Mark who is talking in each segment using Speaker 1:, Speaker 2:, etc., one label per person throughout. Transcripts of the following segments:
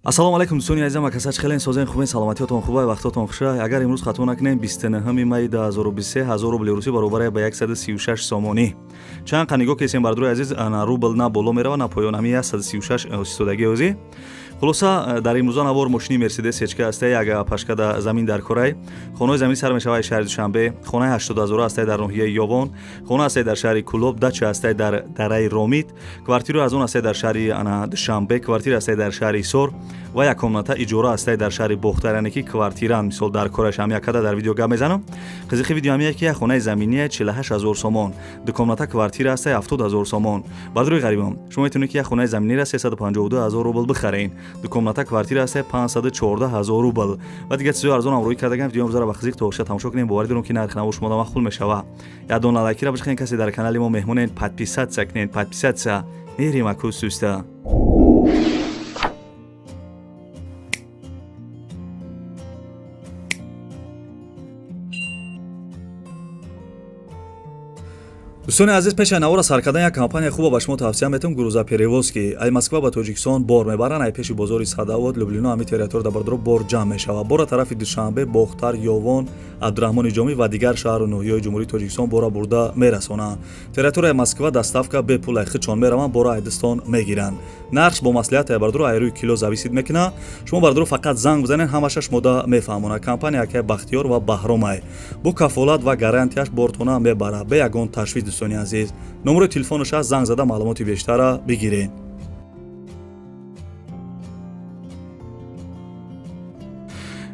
Speaker 1: Ассалому алайкум, дӯстони азизам, акасач хелен созен, хубен, саломатиётон хуба, вақтотон хуша. Агар имрӯз хато накунем, 29 майи 2023, 1000 рубли русӣ баробар ба 136 сомонӣ. Чанд қа нигоҳ кесем, бардорои азиз, на рубл на боло мерава, на поён, ҳами 136 истодагӣ озӣ. Хулоса, дар имрӯза навор мошини Мерседес ечка ҳастай, як пашка да замин дар корай. Хонаи замин сар мешавад шаҳри Душанбе, хонаи 80 ҳазора ҳастай дар ноҳияи Ёвон, хона ҳастай дар шаҳри Кӯлоб, дача ҳастай дар дараи Ромит, квартира аз он ҳастай дар шаҳри ана Душанбе, квартира ҳастай дар шаҳри Ҳисор ва як комната иҷора ҳастай дар шаҳри Бохтар, яъне ки квартиран мисол дар кораш. Ҳам якада дар видео гап мезанам. Қизиқи видео ҳамия ки як хонаи заминия 48 ҳазор сомон, ду комната квартира ҳастай 70 ҳазор сомон. Бардорои ғарибам, шумо метавонед ки як хонаи заминира 352 ҳазор рубл бихаред, ду комната квартира ҳастай 514 ҳазор рубл ва дигар чизҳои арзон ҳам рӯй кардагам. Видео имрӯзаро ба қизиқ то охиша тамошо кунем. Боварӣ дорам, ки нархи наво шумо махул мешава. Як дона лайкира бишканед, касе дар канали мо меҳмонед, подписаться кунед, подписаться. Мерим аку суста. Дӯстони азиз, пеши навора сар кардан як компания хуба ба шумо тавсия метавам: Грузоперевозки. Ай Москва ба Тоҷикистон бор мебаранд, ай пеши бозори Садовод, Люблино, ҳами территория да бардоро бор ҷамъ мешавад. Бора тарафи Душанбе, Бохтар, Ёвон, Абдураҳмони Ҷомӣ ва дигар шаҳру ноҳияҳои Ҷумҳурии Тоҷикистон бора бурда мерасонанд. Территорияи Москва доставка бепул, ай хичон мераванд, бора айдистон мегиранд. Нархш бо маслиҳат, ай бардоро, ай рӯи кило зависит мекунад. Шумо, бардоро, фақат занг бизанед, ҳамаша шумода мефаҳмонад. Компания акай Бахтиёр ва Баҳромай бо кафолат ва гарантияш бортона мебарад бе ягон ташвиш. Дӯстони азиз, номерои телефонаш аст, занг зада маълумоти бештара бигиред.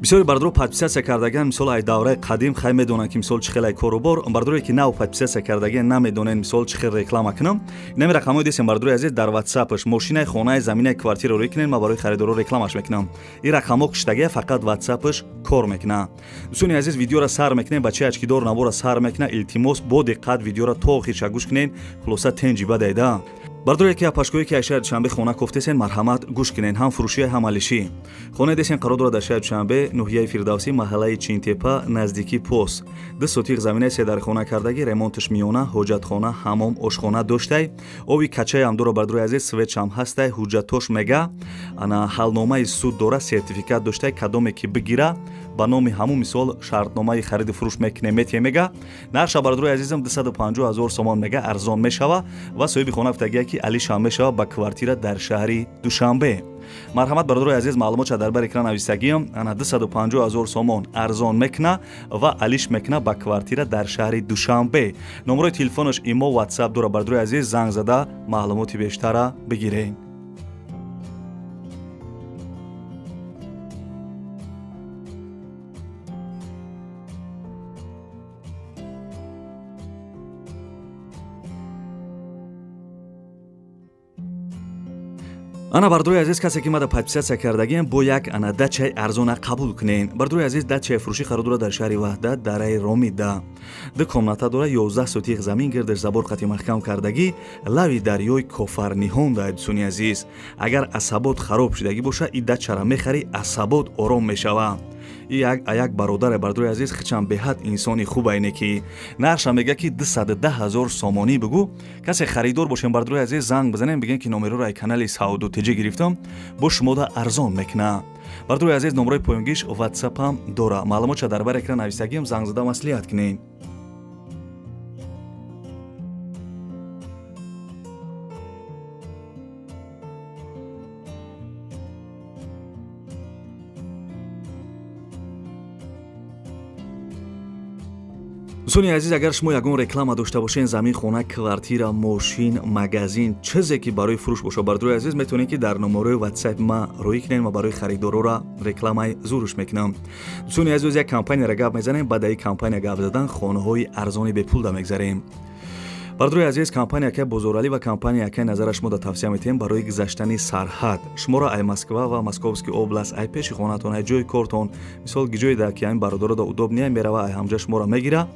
Speaker 1: Бисёри бардоро подписаться кардаган, мисол, ай давраи қадим хай медонанд, ки мисол чӣ хел ай корубор. Бардорое ки нав подписаться кардаган, намедонанд, мисол чӣ хел реклама кунам. Инами рақамҳои десем, бардорои азиз, дар ватсапаш мошинаи, хонаи заминаи, квартира рӯй кунед, ман барои харидоро рекламаш мекунам. Ин рақамҳо куштагия, фақат ватсапаш кор мекунад. Дӯстони азиз, видеоро сар мекунем. Бачаи ачкидор навора сар мекунад. Илтимос, бо диққат видеоро то охирша гӯш кунед. Хулоса, тенҷи бадайда. Бардоре ки апашкое ки аз шаҳри Душанбе хона кофтесен, марҳамат, гӯш кунен, ҳам фурӯшия, ҳам алишӣ. Хонаи десен қарор дорад дар шаҳри Душанбе, ноҳияи Фирдавсӣ, маҳаллаи Чинтепа, наздикӣ пос. Ду сотиқ заминаи седархона кардагӣ, ремонташ миёна, ҳоҷатхона, ҳамом, ошхона доштай, оби качаям дора, бардори азиз, светшам ҳастай. Ҳуҷҷатош мега, ана ҳалномаи суд дора, сертификат доштай, кадоме ки бигира, ба номи ҳамун мисол шартномаи хариду фурӯш мекунем, метиҳем мега. Нархша, бардорои азизам, 250 ҳазор сомон мега, арзон мешава. Ва соҳиби хона гуфтагия, ки алишам мешава ба квартира дар шаҳри Душанбе. Марҳамат, бародарои азиз, маълумотша дар бар экран нависагиам. Ана 250 ҳазор сомон арзон мекуна ва алиш мекуна ба квартира дар шаҳри Душанбе. Номерои телефонаш имо, ватсап дора, бародарои азиз, занг зада маълумоти бештара бигиред. Ана, бардорои азиз, касе ки мада подписаться кардагиам, бо як ана дачаи арзона қабул кунен. Бардорои азиз, дачаи фурӯшӣ қарор дорад дар шаҳри Ваҳдат, дараи Ромида. Ду комната дора, 11 сотиқ замин, гирдаш забор қати маҳкам кардагӣ, лави дарёи Кофарниҳон да. Дӯстони азиз, агар асабот хароб шудагӣ боша, и дачара мехарӣ, асабот ором мешава. Як бародаре, бардори азиз, хичам беҳад инсони хубайне, ки нархша мега, ки 210 ҳазор сомонӣ бигӯ. Касе харидор бошем, бардори азиз, занг бизанем, бигем, ки номероро ай канали Сауду Теҷӣ гирифтам, бо шумода арзон мекуна. Бардори азиз, номерои поёнгиш ватсапам дора, маълумотша дар бар экран нависагиам, занг зада маслиҳат кунед. Дӯстони азиз, агар шумо ягон реклама дошта бошед, замин, хона, квартира, мошин, магазин, чизе ки барои фурӯш боша, бардорои азиз, метавонед, ки дар номерои ватсап ма рӯӣ кунед ва барои харидорора рекламаи зурш мекунам. Дӯстони азиз, як компанияра гап мезанем. Баъд аи компания гап задан хонаҳои арзони бепул да мегзарем. Бардорои азиз, компания акай Бозоралӣ ва компания акай Назара шумо да тавсия метиҳем барои гузаштани сарҳад. Шуморо ай Москва ва Московский область, ай пеши хонатон, ай ҷои кортон, мисол, ҷое да ки ҳамин бародаро да удобнее, мерава, ай ҳамҷа шуморо мегира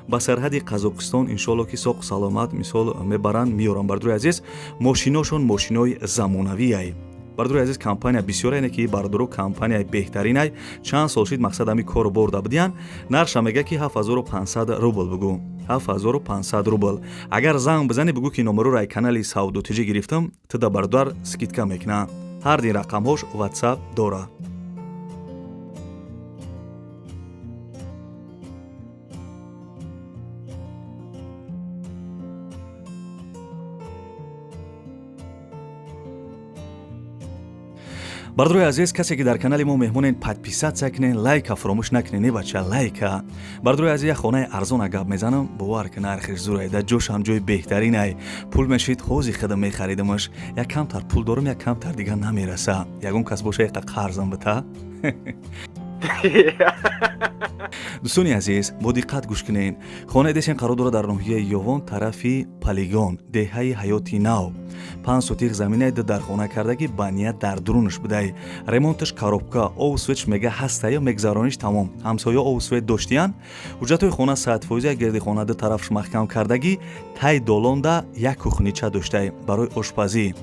Speaker 1: ба сарҳади Қазоқистон. Иншоалло, ки соқу саломат, мисол, мебаранд, меёранд. Бардорои азиз, мошиношон мошинои замонавиай. Бародари азиз, компания бисёр айне, ки бародаро, компанияи беҳтаринай, чанд сол шид, мақсад ҳами кору борда будиян. Нархша мега, ки 7500 рубл бугӯ, 7500 рубл. Агар занг бизанӣ, бугӯ, ки номероро ай канали Савдотиҷӣ гирифтам, туда, бародар, скидка мекуна. Ҳар дин рақамҳош WhatsApp дора. Бародарои азиз, касе ки дар канали мо меҳмонен, подписаться кунен, лайка фуромӯш накунен. Не, бача, лайка. Бародарои азиз, як хонаи арзона гап мезанам, бовар ки нархиш зурай, дар ҷошам ҷои беҳтаринай. Пул мешид, ҳози худам мехаридамаш. Як камтар пул дорам, як камтар дигар намераса. Ягон кас боша, яқа қарзам бита. Дӯстони азиз, бо диққат гӯш кунед. Хонаи десен қарор дорад дар ноҳияи Ёвон, тарафи Палигон, деҳаи Ҳаёти Нав. 5 сотих заминаи, ду дар хона кардагӣ, ба ният дар дурунаш будай. Ремонташ коробка, обу светш мега ҳастаю, мегзарониш тамом. Ҳамсоя обу свет доштиян. Ҳуҷҷатҳои хона 100%. Гирди хона ду тарафш маҳкам кардагӣ, тай долонда як кухнича доштай барои ошпазӣ.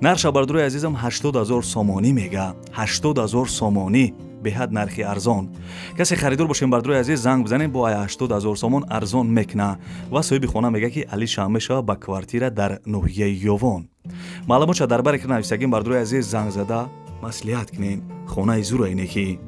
Speaker 1: Нарша, бародарои азизам, 80 000 сомонӣ мега, 80 000 сомонӣ, беҳад нархи арзон. Касе харидор бошем, бародарои азиз, занг бизанем, бо 80 000 сомон арзон мекуна. Ва соҳиби хона мега, ки алишам мешава ба квартира дар ноҳияи Ёвон. Маълумотша дар баре ки нависагим, бародарои азиз, занг зада маслиҳат кунем. Хонаи зура инеки.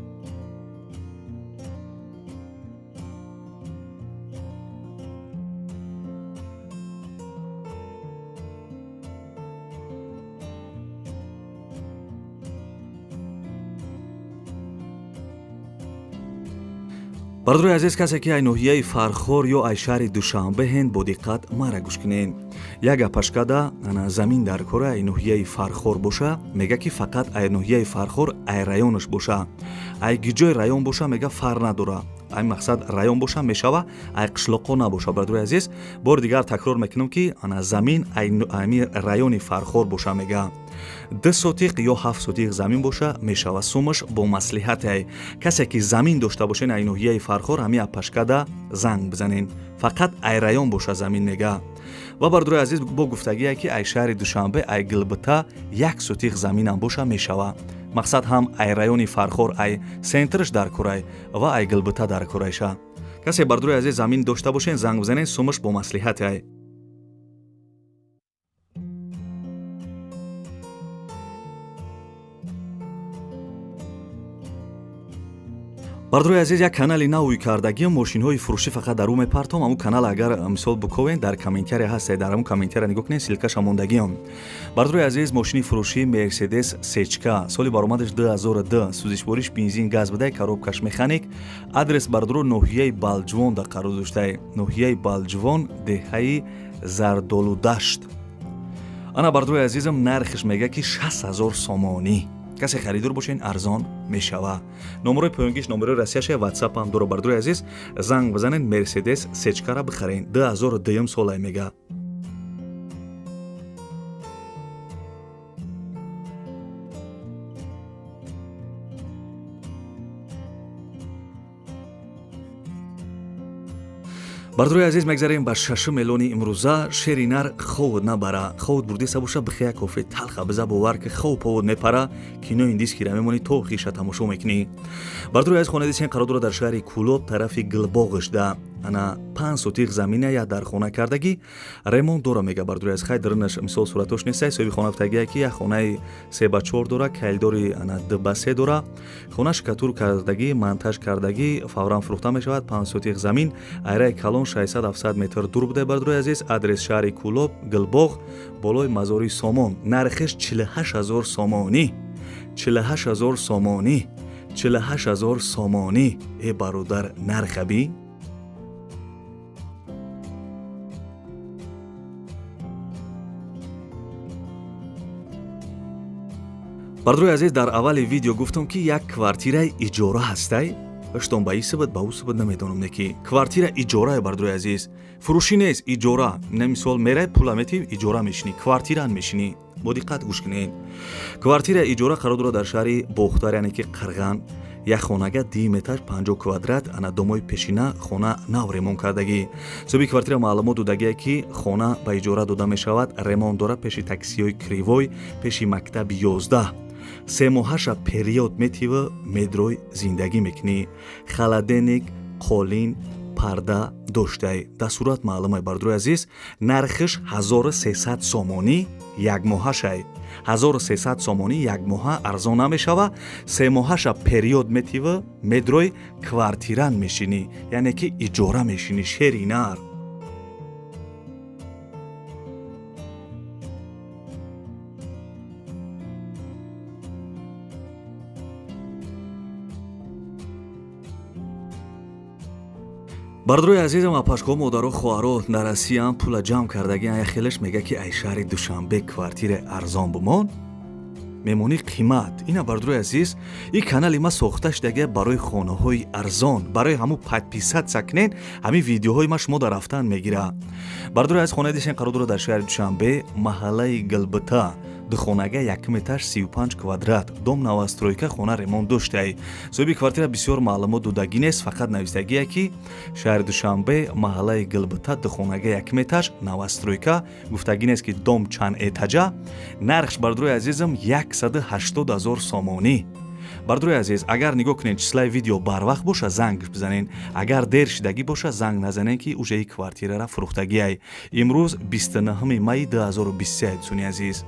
Speaker 1: Бародарои азиз, касе ки ай ноҳияи Фархор ё ай шаҳри Душанбе ҳен, бо диққат мара гӯш кунен. Як гапашкада ана замин дар кора, ай ноҳияи Фархор боша, мега ки фақат ай ноҳияи Фархор, ай районаш боша. Ай гиҷои район боша, мега, фарқ надора, ай мақсад район боша мешава, ай қишлоқҳо набоша. Бародарои азиз, бори дигар такрор мекунам, ки ана замин ами райони Фархор боша, мега, 2 сотиқ ё 7 сотиқ замин боша мешава. Сумаш бо маслиҳате. Касе ки замин дошта бошен ай ноҳияи Фархор, ҳами апашкада занг бизанен. Фақат ай район боша замин, мега. Ва, бародарои азиз, бо гуфтагие, ки ай шаҳри Душанбе, ай Гилбита 1 сотиқ заминам боша мешава. Мақсад ҳам ай райони Фархор, ай центрш дар курай ва ай Гилбита дар курайша. Касе, бародарои азиз, замин дошта бошен, занг бизанен, сумаш бо маслиҳате. Бародарои азиз, як канали навӯй кардагӣ, мошинҳои фурӯшӣ фақат дар ӯ мепартом. Ҳамун канал агар мисол буковен, дар комментария ҳасте, дар ҳамун комментария нигоҳ кунед, ссылкаша мондагиам. Бародарои азиз, мошини фурӯшӣ Мерседес сечка, соли баромадаш 2002, сӯзишвориш бензин, газ будай, коробкаш механик. Адрес, бародаро, ноҳияи Балҷувон да қарор доштай, ноҳияи Балҷувон, деҳаи Зардолудашт. Ана, бародарои азизам, нархиш мега ки 60 000 сомонӣ. Касе харидор бошен, арзон мешава. Номерои поёнгиш номерои Россияша, ватсапам доро. Бародарои азиз, занг бизанед, Мерседес сечкара бихарен, 2002 солай мега. Бародарои азиз, мегзарем ба шашум эълони имрӯза. Шери нар ховуд набара, ховуд бурдиса боша, бихе як кофе талха биза, бовар ки хов повуд мепара. Кинои индискира мемонӣ, то хиша тамошо мекунӣ. Бародарои азиз, хонаи дисен қарор дорад дар шаҳри Кӯлоб, тарафи Гилбоғишда. Ана 5 сотиқ замина, я дар хона кардагӣ, ремонт дора, мега. Бародарои азиз, хай, дарунаш мисол суратош нестай. Соҳиби хона гуфтагия, ки як хонаи 3 ба 4 дора, калидори ана 2 ба 3 дора. Хона штукатур кардагӣ, монтаж кардагӣ, фавран фурӯхта мешавад. 5 сотиқ замин, айраи калон 600-700 метр дур буда. Бародарои азиз, адрес шаҳри Кӯлоб, Гилбоғ, болои мазори Сомон. Нархиш 48 000 сомонӣ, 48 000 сомонӣ, 48 000 сомонӣ. Э, бародар, нархаби. Бародарои азиз, дар аввали видео гуфтам, ки як квартираи иҷора ҳастай. Ҳаштон ба исибад, ба усибад, намедонам, не ки квартира иҷорае. Бародарои азиз, фурӯшӣ нест, иҷора. На, мисол, мерай, пула метӣ, иҷора мешинӣ, квартираан мешинӣ. Бо диққат гӯш кунед. Квартира иҷора қарор дорад дар шаҳри Бохтар, яъне ки Қирған. Як хонага диметр 50 квадрат. Ана домои пешина, хона нав ремонт кардагӣ. Соҳиби квартира маълумот додагие, ки хона ба иҷора дода мешавад, ремонт дорад, пеши таксиҳои кривой, пеши мактаби 11. Семоҳаша период метива, медрой зиндагӣ мекунӣ. Холодильник, қолин, парда доштай, дар сурат маълумай. Бародарои азиз, нархиш 1300 сомонӣ якмоҳашай. 1300 сомонӣ як моҳа арзон намешава. 3 моҳаша период метива, медрой, квартиран мешинӣ, яъне ки иҷора мешинӣ, шери нар. Бардорои азизам, апашко, модаро, хоҳаро, дар Россияам пула ҷамъ кардагиан. Як хелеш мега, ки ай шаҳри Душанбе квартираи арзон бумон, мемонӣ қимат. Ина, бардорои азиз, ин канали ма сохта шудагия барои хонаҳои арзон. Барои ҳамун подписаться кунен, ҳамин видеоҳои ма шумо дар рафтан мегира. Бардорои азиз, хонаи дишен қарор дорад дар шаҳри Душанбе, маҳаллаи Гилбита, духонага, якум этаж, 35 квадрат, дом новостройка, хона ремонт доштай. Соҳиби квартира бисёр маълумот додагӣ нест, фақат навистагие, ки шаҳри Душанбе, маҳаллаи Гилбита, духонага, якум этаж, новостройка. Гуфтагӣ нест, ки дом чанд этажа. Нархш, бардорои азизам, 180 ҳазор сомонӣ. Бардорои азиз, агар нигоҳ кунед, числаи видео барвақт боша, занг бизанен. Агар дер шидагӣ боша, занг назанен, ки уже и квартирара фурӯхтагиай. Имрӯз 29 майи 2023, дӯстони азиз.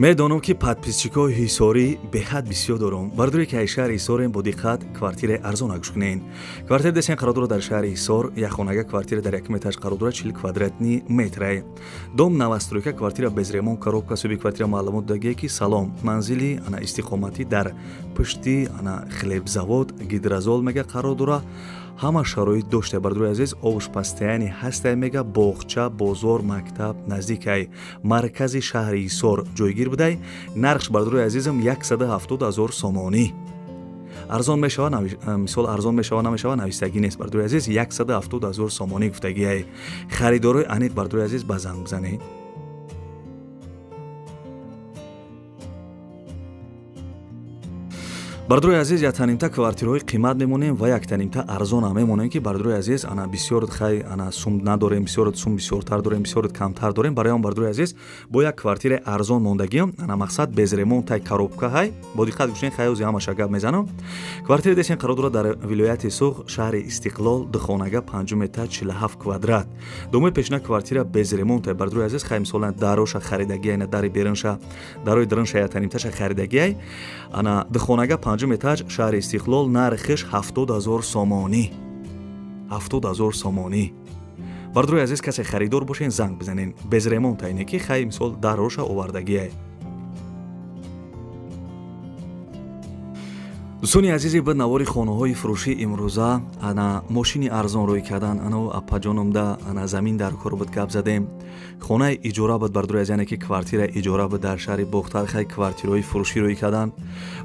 Speaker 1: Медонам, ки подписчикҳои ҳисорӣ беҳад бисёр дорам. Бардоре, ки ай шаҳри Ҳисорем, бо диққат квартираи арзона гӯш кунен. Квартира десен қарор дорад дар шаҳри Ҳисор, як хонага, квартира дар якум этаж қарор дорад, 40 квадратный метрай, дом новостройка, квартира без ремонт, коробка. Соҳиби квартира маълумот додагие, ки салом, манзили ана истиқоматӣ дар пушти ана хлебзавод Гидрозол, мега, қарор дорад, ҳама шароит дошта. Бардори азиз, обуш постоянный ҳастай, мега, боғча, бозор, мактаб наздикай, маркази шаҳри Ҳисор ҷойгир будай. Нархш, бардори азизам, 170 ҳазор сомонӣ. Арзон мешава, мисол, арзон мешава, намешава, навистагӣ нест. Бардори азиз, 170 ҳазор сомонӣ гуфтагиай. Харидорои аниқ, бардори азиз, ба занг бизанед. Бардорои азиз, яктанимта квартираҳои қимат мемонем ва яктанимта арзонам мемонем, ки, бардорои азиз, ана бисёр хай ана сум надорем, бисёр сум бисёртар дорем, бисёр камтар дорем. Барои он, бардорои азиз, бо як квартираи арзон мондагиам. Ана мақсад без ремонт тай, коробка ҳай. Бо диққат гӯшен, хаёзи ҳамаша гап мезанам. Квартира десен қарор дорад дар вилояти Суғд, шаҳри Истиқлол, духонага, панҷум этаж, 47 квадрат, домои пешина, квартира без ремонт тай. Бардорои азиз, хай, мисолан, дароша харидагиай, на дари берунша, дарои дарунша яктанимташа харидагиай. Ана духонага, панҷум этаж, шаҳри Истиқлол, нархиш 70 000 сомонӣ, 70 000 сомонӣ. Бардорои азиз, касе харидор бошен, занг бизанен. Без ремонт айне ки хай, мисол, дарроша овардагиай. Дӯстони азизи, ба навори хонаҳои фурӯшӣ имрӯза ана мошини арзон рӯй кардан. Ано апаҷономда ана замин дар кор буд, гап задем. Хонаи иҷора буд, бардори аз, яъне ки квартира иҷора буд дар шаҳри Бохтар. Хай, квартираҳои фурӯшӣ рӯй кардан.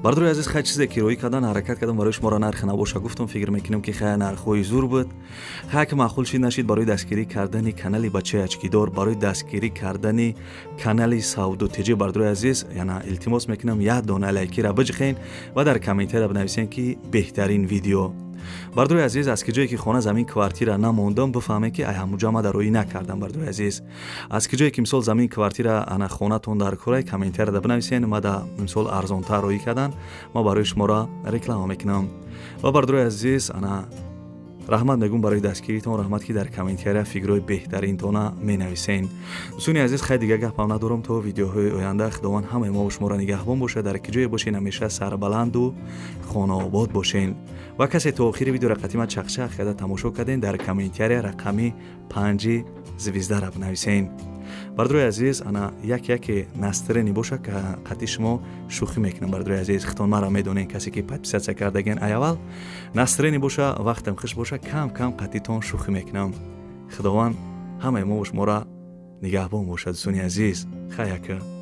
Speaker 1: Бардори азиз, хай, чизе ки рӯй кардан, ҳаракат кардам барои шуморо нархи набоша гуфтам. Фикр мекунам, ки хай, нархҳои зур буд. Хай, ки маъқул шид, нашид, барои дастгирӣ кардани канали Бачаи Ачкидор, барои дастгирӣ кардани канали Савду Тиҷӣ, бардори азиз, яна илтимос мекунам, як дона лайкира биҷихен ва дар комментария бинависем, ки беҳтарин видео. Бардори азиз, аз ки ҷое ки хона, замин, квартира намондам, бифаҳмем, ки ай ҳамуҷа ма дароӣ накардам. Бардори азиз, аз ки ҷое ки, мисол, замин, квартира, ана хонатон дар курай, комментарияда бинависен, ма да, мисол, арзонтар роӣ кардан, ма барои шуморо реклама мекунам. Ва, бардори азиз, ана раҳмат мегӯм барои дастгиритон, раҳмат, ки дар комментария фикрҳои беҳтаринтона менависен. Дӯстони азиз, хай, дига гапам надорам. То видеоҳои оянда Худованд ҳамаи мо шуморо нигаҳбон бошад. Дар ки ҷое бошен, ҳамеша сарбаланду хонаобод бошен. Ва касе то охири видеоро қатима чақчақ карда тамошо кардем, дар комментария рақами панҷи звездара бинависен. Бардорои азиз, ана як яке настроение боша, қати шумо шӯхӣ мекунам. Бардорои азиз, хитон маро медонен, касе ки подписаться кардаген, ай аввал настроение боша, вақтам хуш боша, кам кам қатитон шӯхӣ мекунам. Худованд ҳамаи мо шуморо нигаҳбон бошад, дӯстони азиз. Хай, ака.